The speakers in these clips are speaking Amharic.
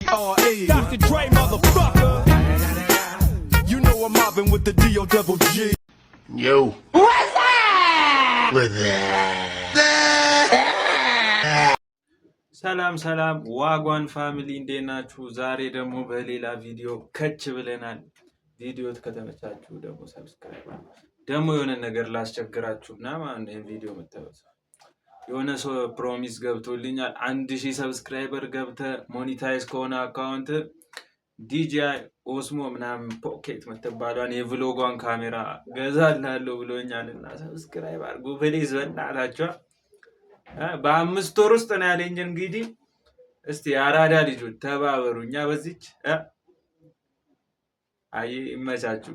D.R.E. Dr. Dre, motherfucker. You know I'm mobbing with the D.O. double G. Yo. What's up? With that? ሰላም ሰላም wagwan family፣ እንዴት ናችሁ? ዛሬ ደግሞ በሌላ ቪዲዮ ከች ብለናል። ቪዲዮ ከተመቻችሁ ደግሞ subscribe፣ ደግሞ የሆነ ነገር ላስቸግራችሁ እና ማለት ይህን ቪዲዮ የምታዩት የሆነ ሰው promise ገብቶልኛል። 1000 subscriber ገብተ monetize ከሆነ account DJI Osmo ምናምን Pocket የምትባሏን የ vlog ኧን ካሜራ ገዛላለሁ ብሎኛል እና subscribe አድርጉ please፣ በእናታችኋ። በ5 ወር ውስጥ ነው ያለኝ። እንግዲህ እስቲ የአራዳ ልጆች ተባበሩ። እኛ በዚች አይ ይመቻችሁ።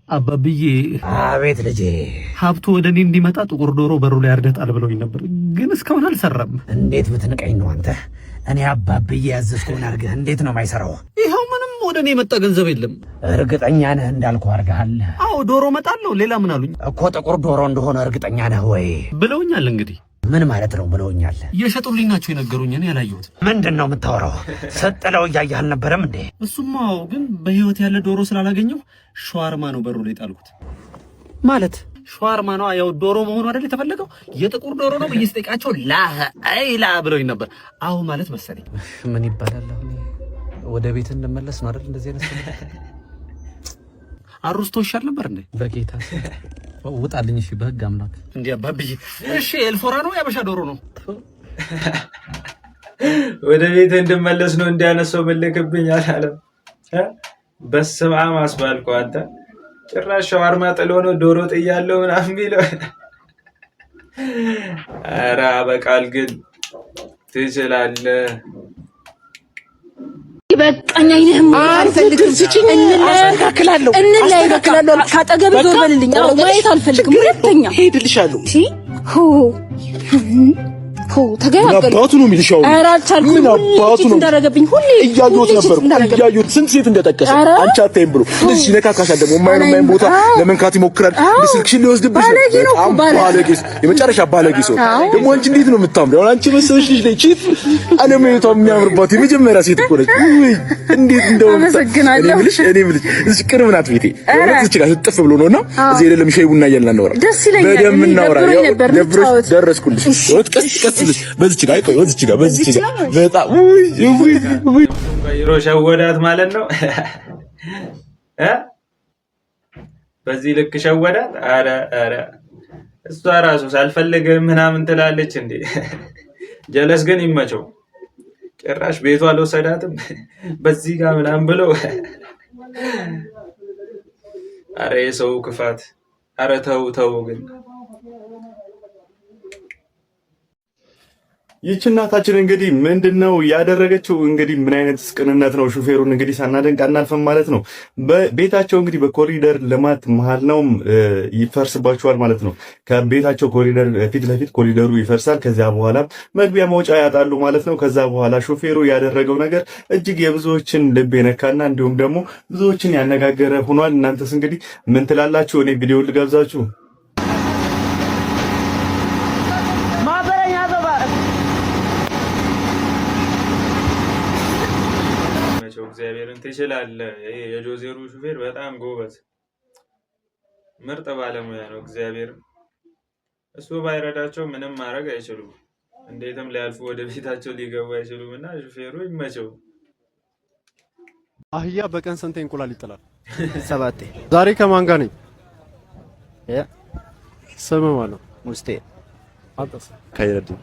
አባብዬ። አቤት ልጄ። ሀብቱ ወደ እኔ እንዲመጣ ጥቁር ዶሮ በሩ ላይ አርደህ ጣል ብለውኝ ነበር፣ ግን እስካሁን አልሰራም። እንዴት ብትንቀኝ ነው አንተ? እኔ አባብዬ ያዘዝኩህን አድርገህ እንዴት ነው የማይሰራው? ይኸው ምንም ወደ እኔ የመጣ ገንዘብ የለም። እርግጠኛ ነህ እንዳልኩህ አድርገሃል? አዎ፣ ዶሮ መጣለሁ። ሌላ ምን አሉኝ? እኮ ጥቁር ዶሮ እንደሆነ እርግጠኛ ነህ ወይ? ብለውኛል። እንግዲህ ምን ማለት ነው ብለውኛል? እየሸጡልኝ ናቸው የነገሩኝ፣ እኔ ያላየሁት። ምንድን ነው የምታወራው? ስጥለው እያየህ አልነበረም እንዴ? እሱማ አዎ፣ ግን በህይወት ያለ ዶሮ ስላላገኘሁ ሸዋርማ ነው በሩ ላይ ጣልኩት። ማለት? ሸዋርማ ነው፣ ያው ዶሮ መሆኑ አይደል የተፈለገው? የጥቁር ዶሮ ነው ብዬ ስጠይቃቸው ላ ላ ብለውኝ ነበር። አዎ ማለት መሰለኝ። ምን ይባላል አሁን? ወደ ቤት እንመለስ ነው አይደል? እንደዚህ አይነት አሩስቶ ይሻል ነበር እንዴ? በጌታ ውጣልኝ። እሺ፣ በህግ አምላክ። እንዴ አባብዬ፣ እሺ ኤልፎራ ነው ያበሻ ዶሮ ነው? ወደ ቤት እንድመለስ ነው እንዲያነሰው ምልክብኝ አላለም። በስመ አብ አስባልከው አንተ። ጭራሽ ሸዋርማ ጥሎ ነው ዶሮ ጥያለሁ ምናምን የሚለው። ኧረ በቃል ግን ትችላለህ። በቃኝ። አይንህም አልፈልግም። አስተካክላለሁ። እንለያይ። በቃ ካጠገብ ዞር በልልኝ። አዎ፣ ማየት አልፈልግም። ሁለተኛ ሄድልሻለሁ። ሆ ሆ ተገላገሉ። አባቱ ነው የሚልሽ አሁን? ኧረ አልቻልኩም። ምን ሁሌ አባቱ cheat ነው እንዳደረገብኝ ሁሌ እያየሁት ሁሌ ነበር cheat እንዳደረገብኝ። እያየሁት ስንት ሴት እንደጠቀሰ አንቺ አታይም ብሎ እንደዚህ ሲነካካሻል ደግሞ የማይሆን የማይሆን ቦታ ለመንካት ይሞክራል። ስልክሽን ሊወስድብሽ ነው። ባለጌ ነው እኮ በጣም ባለጌ። ባለጌ ሰው፣ የመጨረሻ ባለጌ ሰው። ደግሞ አንቺ እንዴት ነው የምታምሪው? አሁን አንቺ መሰለሽ ልጅ ላይ cheat አለማየቷ የሚያምርባት የመጀመሪያ ሴት እኮ ነች። ውይ እንዴት እንደው አመሰግናለሁ። እኔ የምልሽ እዚህ ቅርብ ናት ቤቴ። የእውነት እዚህ ጋር ስጥፍ ብሎ ነውና እዚህ አይደለም ሻይ ቡና እያልን እናወራ። ደስ ይለኛል። በደንብ እኔ እናወራ። ደብሮኝ ያው ነበር ደብሮሽ እንጫወት። ደረስኩልሽ። የእውነት ቀስ ቀስ ብለሽ በዚች ጋር፣ ቆይ፣ በዚች ጋር፣ በዚች ጋር በጣም ውይ ውይ ውይ። ቀይሮ ሸወዳት ማለት ነው እ በዚህ ልክ ሸወዳት። አረ አረ እሷ ራሱ ሳልፈልግ ምናምን ትላለች እንዴ። ጀለስ ግን ይመቸው። ጭራሽ ቤቷ አልወሰዳትም በዚህ ጋር ምናምን ብሎ። አረ የሰው ክፋት! አረ ተው ተው ግን። ይህች እናታችን እንግዲህ ምንድነው ያደረገችው? እንግዲህ ምን አይነት ቅንነት ነው? ሹፌሩን እንግዲህ ሳናደንቅ አናልፍም ማለት ነው። በቤታቸው እንግዲህ በኮሪደር ልማት መሀል ነው፣ ይፈርስባቸዋል ማለት ነው። ከቤታቸው ኮሪደር ፊት ለፊት ኮሪደሩ ይፈርሳል። ከዚያ በኋላ መግቢያ መውጫ ያጣሉ ማለት ነው። ከዛ በኋላ ሹፌሩ ያደረገው ነገር እጅግ የብዙዎችን ልብ የነካና እንዲሁም ደግሞ ብዙዎችን ያነጋገረ ሆኗል። እናንተስ እንግዲህ ምን ትላላችሁ? እኔ ቪዲዮ ልጋብዛችሁ። መቸው እግዚአብሔርን ትችላለህ። ይሄ የዶዘሩ ሹፌር በጣም ጎበዝ ምርጥ ባለሙያ ነው። እግዚአብሔር እሱ ባይረዳቸው ምንም ማድረግ አይችሉም። እንዴትም ሊያልፉ ወደ ቤታቸው ሊገቡ አይችሉም። እና ሹፌሩ ይመቸው። አህያ በቀን ስንቴ እንቁላል ይጥላል? ሰባቴ። ዛሬ ከማን ጋር ነኝ? ስም ማን ነው? ሙስቴ። አንተስ? ከይረዲን፣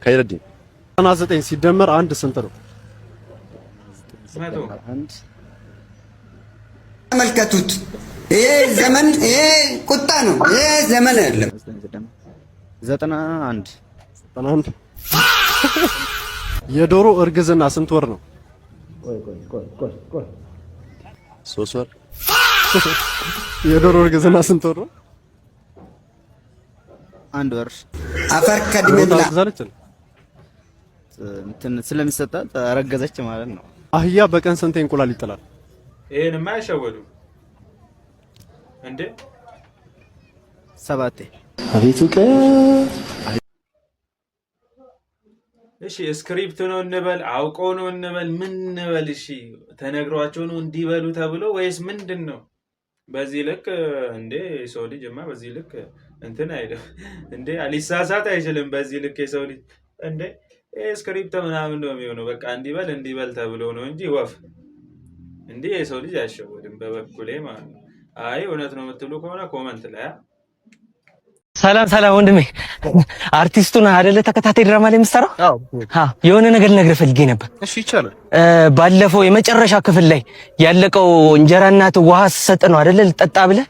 ከይረዲን። 99 ሲደመር አንድ ስንት ነው? 100። አንድ። ተመልከቱት። ይሄ ዘመን ይሄ ቁጣ ነው። ይሄ ዘመን አይደለም። 91። 91። የዶሮ እርግዝና ስንት ወር ነው? 3 ወር። የዶሮ እርግዝና ስንት ወር ነው? አንድ ወር። አፈር ከድሜ ዶሮ ብላ። ታረግዛለች እንዴ? እንትን ስለሚሰጣት አረገዘች ማለት ነው። አህያ በቀን ስንቴ እንቁላል ይጥላል? ይሄንማ አይሸወዱም እንዴ? ሰባቴ። አቤት እውቀት! እሺ script ነው እንበል፣ አውቀው ነው እንበል፣ ምን እንበል? እሺ ተነግሯቸው ነው እንዲበሉ ተብሎ ወይስ ምንድን ነው? በዚህ ልክ እንዴ፣ የሰው ልጅማ በዚህ ልክ እንትን አይልም እንዴ፣ ሊሳሳት አይችልም። በዚህ ልክ የሰው ልጅ እንዴ፣ ይሄ script ምናምን ነው የሚሆነው። በቃ እንዲበል እንዲበል ተብሎ ነው እንጂ ወፍ እንዲህ የሰው ልጅ አይሸወድም፣ በበኩሌ ማለት ነው። አይ እውነት ነው የምትሉ ከሆነ comment ላይ። ሰላም ሰላም ወንድሜ፣ አርቲስቱ ነህ አይደለ? ተከታታይ ድራማ ላይ የምትሰራው? አዎ። የሆነ ነገር ልነግርህ ፈልጌ ነበር። እሺ፣ ይቻላል። ባለፈው የመጨረሻ ክፍል ላይ ያለቀው እንጀራ እናት ውሃ ስትሰጥ ነው አይደለ? ልጠጣ ብለህ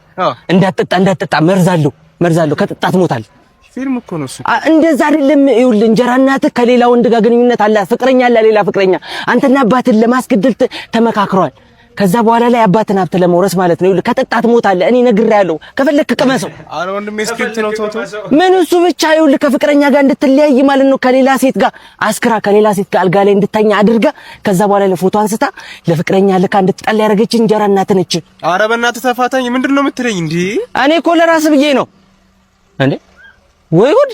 እንዳትጠጣ እንዳትጠጣ፣ መርዝ አለው መርዝ አለው፣ ከጠጣህ ትሞታለህ። ፊልም እኮ ነው እሱ። እንደዛ አይደለም። ይኸውልህ እንጀራ እናትህ ከሌላ ወንድ ጋር ግንኙነት አላት፣ ፍቅረኛ አላት፣ ሌላ ፍቅረኛ። አንተና አባትህን ለማስገደል ተመካክረዋል። ከዛ በኋላ ላይ አባትን ሀብት ለመውረስ ማለት ነው። ይኸውልህ ከጠጣህ ትሞታለህ። እኔ ነግሬሃለሁ። ከፈለክ ቅመሰው። አረ ወንድሜ script ነው፣ ተው ተው። ምን እሱ ብቻ፣ ይኸውልህ ከፍቅረኛ ጋር እንድትለያይ ማለት ነው። ከሌላ ሴት ጋር አስክራ ከሌላ ሴት ጋር አልጋ ላይ እንድተኛ አድርጋ ከዛ በኋላ ላይ ፎቶ አንስታ ለፍቅረኛ ልካ እንድትጠላ ያደረገች እንጀራ እናትህ ነች። አረ በእናትህ ተፋታኝ። ምንድን ነው የምትለኝ እንዴ? እኔ እኮ ለራስህ ብዬ ነው እንዴ። ወይ ጉድ!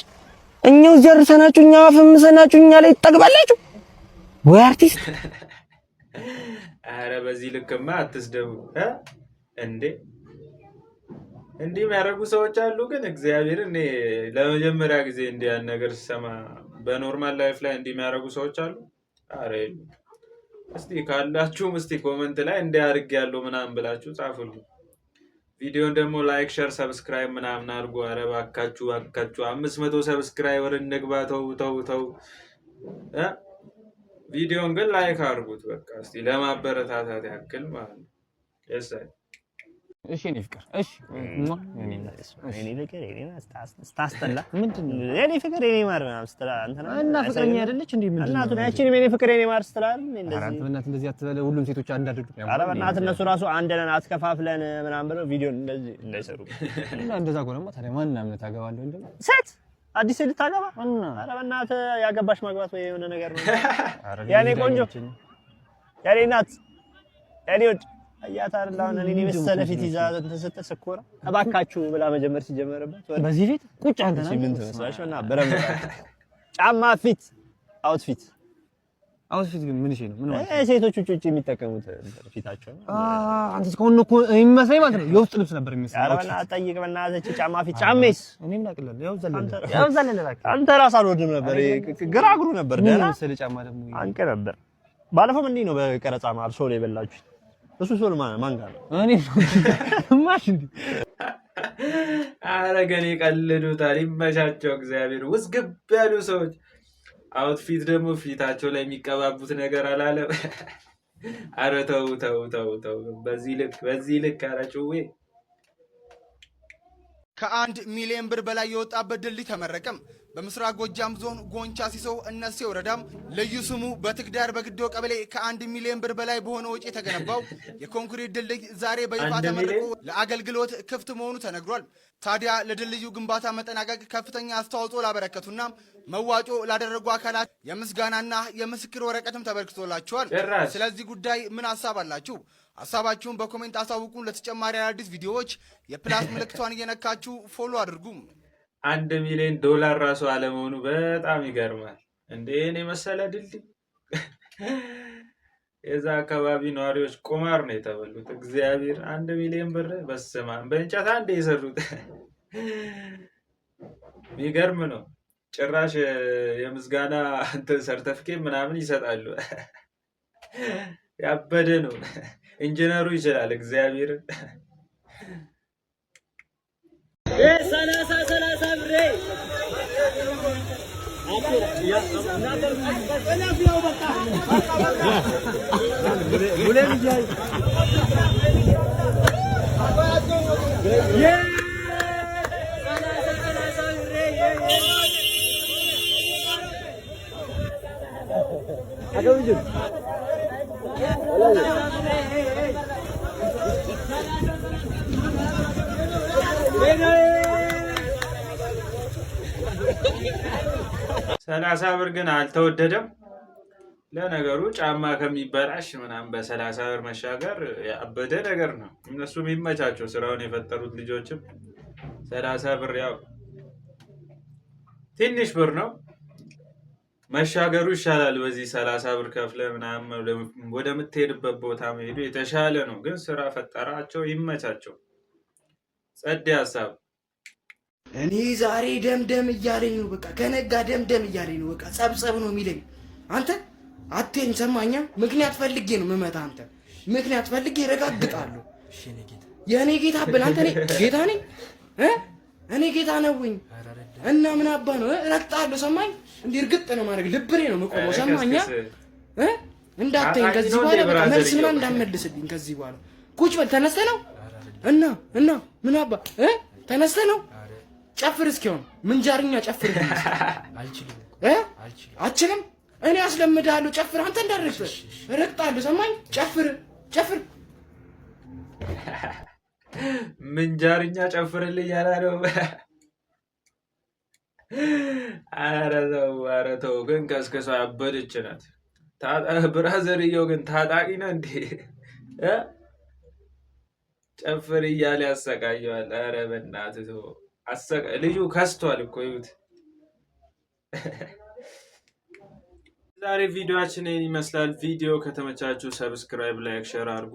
እኛው ዘርሰናችሁ፣ እኛው አፈምሰናችሁ እኛ ላይ ትጠግባላችሁ ወይ አርቲስት? አረ በዚህ ልክማ አትስደቡ እንዴ! እንዲህ የሚያደርጉ ሰዎች አሉ። ግን እግዚአብሔር፣ እኔ ለመጀመሪያ ጊዜ እንዲህ ያን ነገር ስሰማ በ normal life ላይ እንዲህ የሚያደርጉ ሰዎች አሉ። አረ የሉም። እስቲ ካላችሁም እስቲ comment ላይ እንዲህ አድርጌያለሁ ምናምን ብላችሁ ጻፉልኝ። ቪዲዮን ደግሞ like፣ share፣ subscribe ምናምን አድርጉ። አረ እባካችሁ እባካችሁ 500 subscriber እንግባ። ተው ተው ተው። ቪዲዮን ግን like አድርጉት። በቃ እስቲ ለማበረታታት ያክል ማለት ነው። የሳይ እሺ የኔ ፍቅር፣ እሺ። የኔ ፍቅር የኔ ስታስጠላ፣ ምንድን ነው የኔ ፍቅር የኔ ማር ምናምን ስትላ እንትና እና ፍቅረኛ አይደለች እንዴ? ምንድን ነው? እናቱን ያቺንም የኔ ፍቅር የኔ ማር ስትላ አይደል ኧረ እንደዚህ። አንተ በእናትህ እንደዚህ አትበለ። ሁሉም ሴቶች አንድ አይደሉም። ኧረ በእናትህ እነሱ ራሱ አንድ ነን አትከፋፍለን ምናምን ብለው ቪዲዮ እንደዚህ እንዳይሰሩ። እና እንደዛ ከሆነማ ታዲያ ማን አምነህ ታገባለህ? ወንድም። ሴት አዲስ ሴት ልታገባ? ኧረ በእናትህ ያገባሽ ማግባት ወይ የሆነ ነገር ነው። የኔ ቆንጆ፣ የኔ እናት፣ የኔ ውድ አያት አይደል አሁን እኔን የመሰለ ፊት ይዛ እንትን ስትል ስኮራ እባካችሁ ብላ መጀመር ሲጀመርባት በዚህ ፊት ቁጭ አንተ እሺ ምን ትመስላለች? እና በረም ጫማ ፊት outfit። Outfit ግን ምን እሺ ነው? ምን ማለት ነው? ሴቶች ውጭ ውጭ የሚጠቀሙት ፊታቸው ነው። አንተ እስካሁን እኮ የሚመስለኝ ማለት ነው የውስጥ ልብስ ነበር የሚመስለኝ። ኧረ በእናትህ ጠይቅ፣ በእናትህ እቺ ጫማ ፊት ጫሜስ እኔም ላቅልህ ያው ዘለለ ያው ዘለለ እባክህ። አንተ ራስህ አልወድም ነበር፣ ግራ እግሩ ነበር። ምን ደህና መሰለህ ጫማ ደግሞ አንቀ ነበር። ባለፈውም እንዲህ ነው በቀረጻ መሀል sole የበላችሁት። እሱ sole ማን ጋር ነው? እኔ ማሽ እንዴ? አረ ገኔ ይቀልዱታል። ይመቻቸው እግዚአብሔር። ውዝግብ ያሉ ሰዎች outfit ደግሞ ፊታቸው ላይ የሚቀባቡት ነገር አላለም። አረ ተው ተው ተው ተው። በዚህ ልክ በዚህ ልክ፣ አረ ጭዌ። ከ1 ሚሊዮን ብር በላይ የወጣበት ድልድይ ተመረቀም። በምስራቅ ጎጃም ዞን ጎንቻ ሲሶ እነሴ ወረዳም ልዩ ስሙ በትግዳር በግዶ ቀበሌ ከ1 ሚሊዮን ብር በላይ በሆነ ወጪ የተገነባው የኮንክሪት ድልድይ ዛሬ በይፋ አንድ ተመርቆ ሚሊዮን? ለአገልግሎት ክፍት መሆኑ ተነግሯል። ታዲያ ለድልድዩ ግንባታ መጠናቀቅ ከፍተኛ አስተዋጽኦ ላበረከቱና መዋጮ ላደረጉ አካላት የምስጋናና የምስክር ወረቀትም ተበርክቶላቸዋል። ጭራሽ። ስለዚህ ጉዳይ ምን ሀሳብ አላችሁ? ሀሳባችሁን በ comment አሳውቁን። ለተጨማሪ አዳዲስ ቪዲዮዎች የ plus ምልክቷን እየነካችሁ follow አድርጉ። 1 ሚሊዮን ዶላር ራሱ አለመሆኑ በጣም ይገርማል። እንዴ እኔ የመሰለ ድልድይ፣ የዛ አካባቢ ነዋሪዎች ቁማር ነው የተበሉት። እግዚአብሔር፣ 1 ሚሊዮን ብር በስመ አብ፣ በእንጨት አንድ የሰሩት የሚገርም ነው። ጭራሽ የምስጋና እንትን ሰርተፍኬት ምናምን ይሰጣሉ። ያበደ ነው። ኢንጂነሩ ይችላል። እግዚአብሔር። 30 30 ብሬ። 30 ብር ግን አልተወደደም። ለነገሩ ጫማ ከሚበላሽ ምናምን በ30 ብር መሻገር ያበደ ነገር ነው። እነሱ የሚመቻቸው ስራውን የፈጠሩት ልጆችም 30 ብር ያው ትንሽ ብር ነው። መሻገሩ ይሻላል። በዚህ 30 ብር ከፍለ ምናምን ወደምትሄድበት ቦታ መሄዱ የተሻለ ነው። ግን ስራ ፈጠራቸው፣ ይመቻቸው። ጸዴ ሀሳብ። እኔ ዛሬ ደምደም እያለኝ ነው። በቃ ከነጋ ደምደም እያለኝ ነው። በቃ ጸብጸብ ነው የሚለኝ። አንተ አቴን ሰማኛ። ምክንያት ፈልጌ ነው የምመታ። አንተ ምክንያት ፈልጌ ረጋግጣለሁ። የእኔ ጌታ ብል አንተ እኔ ጌታ ነኝ እ እኔ ጌታ ነውኝ እና ምን አባ ነው ረግጣለሁ። ሰማኝ። እንዲህ እርግጥ ነው ማድረግ ልብሬ ነው የምቆመው። ሰማኛ እ እንዳትይኝ ከዚህ በኋላ በቃ መልስ ምናምን እንዳትመልስልኝ ከዚህ በኋላ ቁጭ በል። ተነስተህ ነው እና ምን አባ እ ተነስተህ ነው ጨፍር እስኪ ሆን ምንጃርኛ ጨፍር እ አችልም። እኔ አስለምድሃለሁ። ጨፍር አንተ እንዳትረግጥ ረግጣለሁ። ሰማኝ። ጨፍር ጨፍር። ምንጃርኛ ጨፍርልኝ ያላለው። ኧረ ተው፣ ኧረ ተው። ግን ከስከሷ ያበደች ናት። Brother የው ግን ታጣቂ ነው እንዴ? ጨፍር እያለ ያሰቃየዋል። ኧረ በእናትህ ተው። ልጁ ከስቷል እኮ ይሁት። ዛሬ ቪዲዮአችን ይህን ይመስላል። ቪዲዮ ከተመቻችሁ subscribe፣ like፣ share አድርጉ።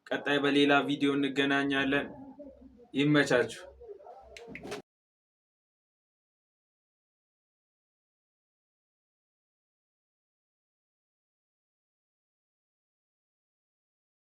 ቀጣይ በሌላ ቪዲዮ እንገናኛለን። ይመቻችሁ።